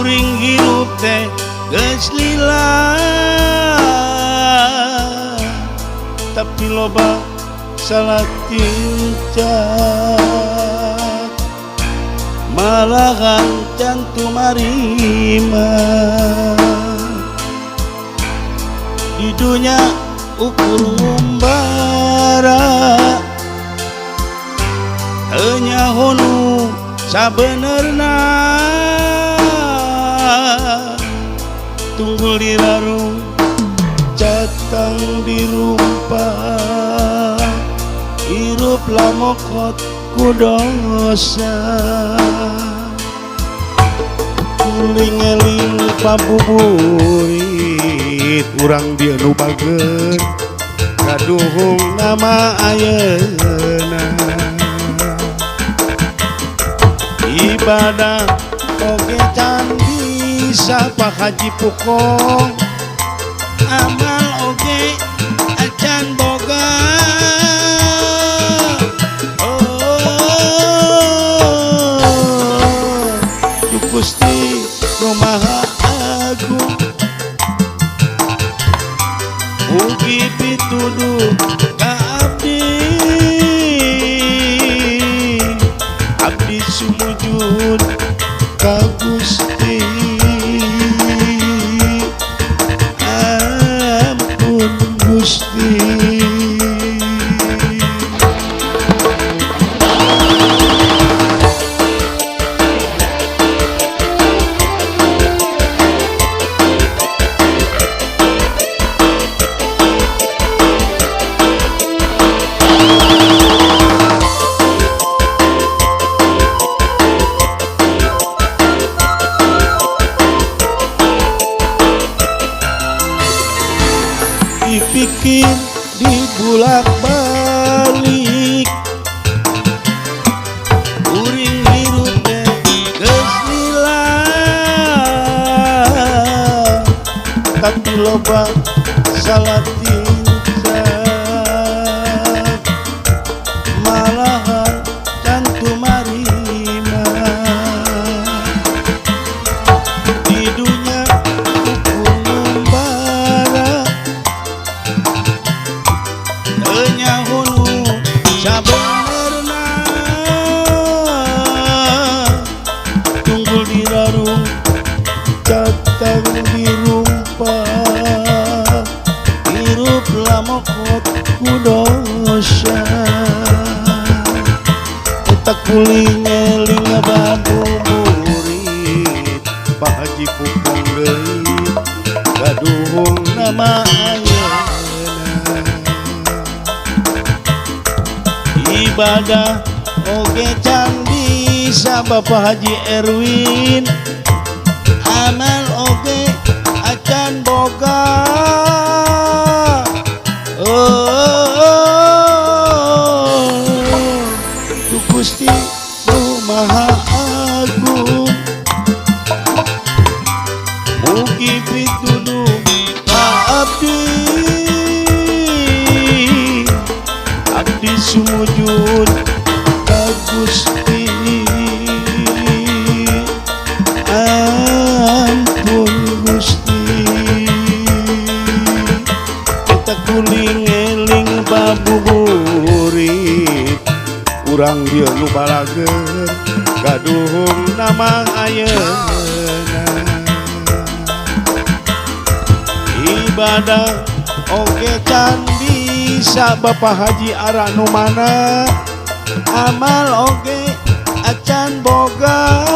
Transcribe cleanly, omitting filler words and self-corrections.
Kuring hirup teh geus lila, tapi loba salah tingkah, malahan can tumarima. Di dunya ukur ngumbara, teu nyaho nu sabenerna. Tunggul dirarung, catang dirumpak, hirup lamokot ku dosa. Kuling eling pabuburit, urang dieu nu bager gaduhung nama ayeuna. Ibadah oge can bisa Pak Haji Pukong, amal oge acan boga. Oh, Duh Gusti nu Maha Agung, mugi pituduh ka abdi, abdi sumujud ka Gusti. Ampun Gusti. Dipikir dibulak-balik, kuring hirup teh geus lila, tapi loba salah tingkah, malahan can tumarima. Di dunya ukur ngumbara, teu nyaho nu sabenerna. Tunggul dirarung, catang dirumpak, hirup lamokot ku dosa. Eta kuling eling babuburit, Pak Haji Pukong deui gaduhung nama ayeuna. Ibadah oge can bisa Bapak Haji Erwin, amal oge acan boga. Oh, Duh Gusti nu Maha Agung, mugi pituduh ka abdi, abdi sumujud ka Gusti. Ampun Gusti. Eta kuling eling babuburit, urang dieu nu balager gaduhung nama ayeuna. Ibadah oge can bisa Bapak Haji Ara nu mana, amal oge acan boga.